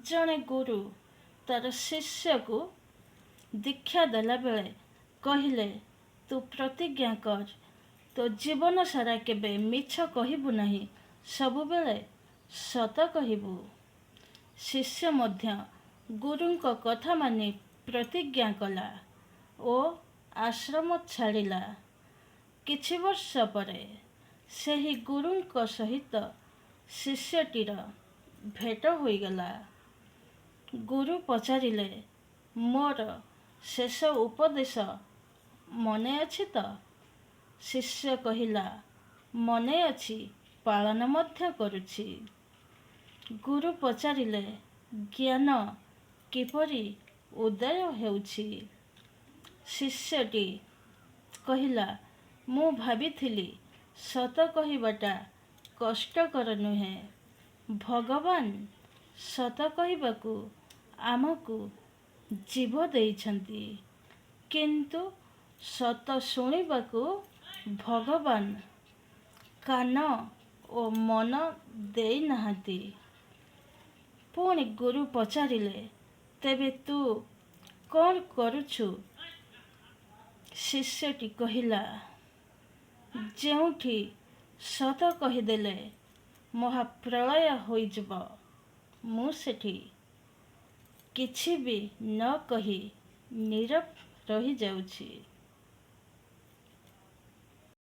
ଜଣେ ଗୁରୁ ତାର ଶିଷ୍ୟକୁ ଦୀକ୍ଷା ଦେଲାବେଳେ କହିଲେ, ତୁ ପ୍ରତିଜ୍ଞା କର, ତୋ ଜୀବନ ସାରା କେବେ ମିଛ କହିବୁ ନାହିଁ, ସବୁବେଳେ ସତ କହିବୁ। ଶିଷ୍ୟ ମଧ୍ୟ ଗୁରୁଙ୍କ କଥା ମାନି ପ୍ରତିଜ୍ଞା କଲା ଓ ଆଶ୍ରମ ଛାଡ଼ିଲା। କିଛି ବର୍ଷ ପରେ ସେହି ଗୁରୁଙ୍କ ସହିତ ଶିଷ୍ୟଟିର ଭେଟ ହୋଇଗଲା। ଗୁରୁ ପଚାରିଲେ, ମୋର ଶେଷ ଉପଦେଶ ମନେ ଅଛି ତ? ଶିଷ୍ୟ କହିଲା, ମନେ ଅଛି, ପାଳନ ମଧ୍ୟ କରୁଛି। ଗୁରୁ ପଚାରିଲେ, ଜ୍ଞାନ କିପରି ଉଦୟ ହେଉଛି? ଶିଷ୍ୟଟି କହିଲା, ମୁଁ ଭାବିଥିଲି ସତ କହିବାଟା କଷ୍ଟକର ନୁହେଁ। ଭଗବାନ ସତ କହିବାକୁ ଆମକୁ ଜିଭ ଦେଇଛନ୍ତି, କିନ୍ତୁ ସତ ଶୁଣିବାକୁ ଭଗବାନ କାନ ଓ ମନ ଦେଇନାହାନ୍ତି। ପୁଣି ଗୁରୁ ପଚାରିଲେ, ତେବେ ତୁ କ'ଣ କରୁଛୁ? ଶିଷ୍ୟଟି କହିଲା, ଯେଉଁଠି ସତ କହିଦେଲେ ମହାପ୍ରଳୟ ହୋଇଯିବ, ମୁଁ ସେଠି କିଛି ବି ନ କହି ନୀରବ ରହିଯାଉଛି।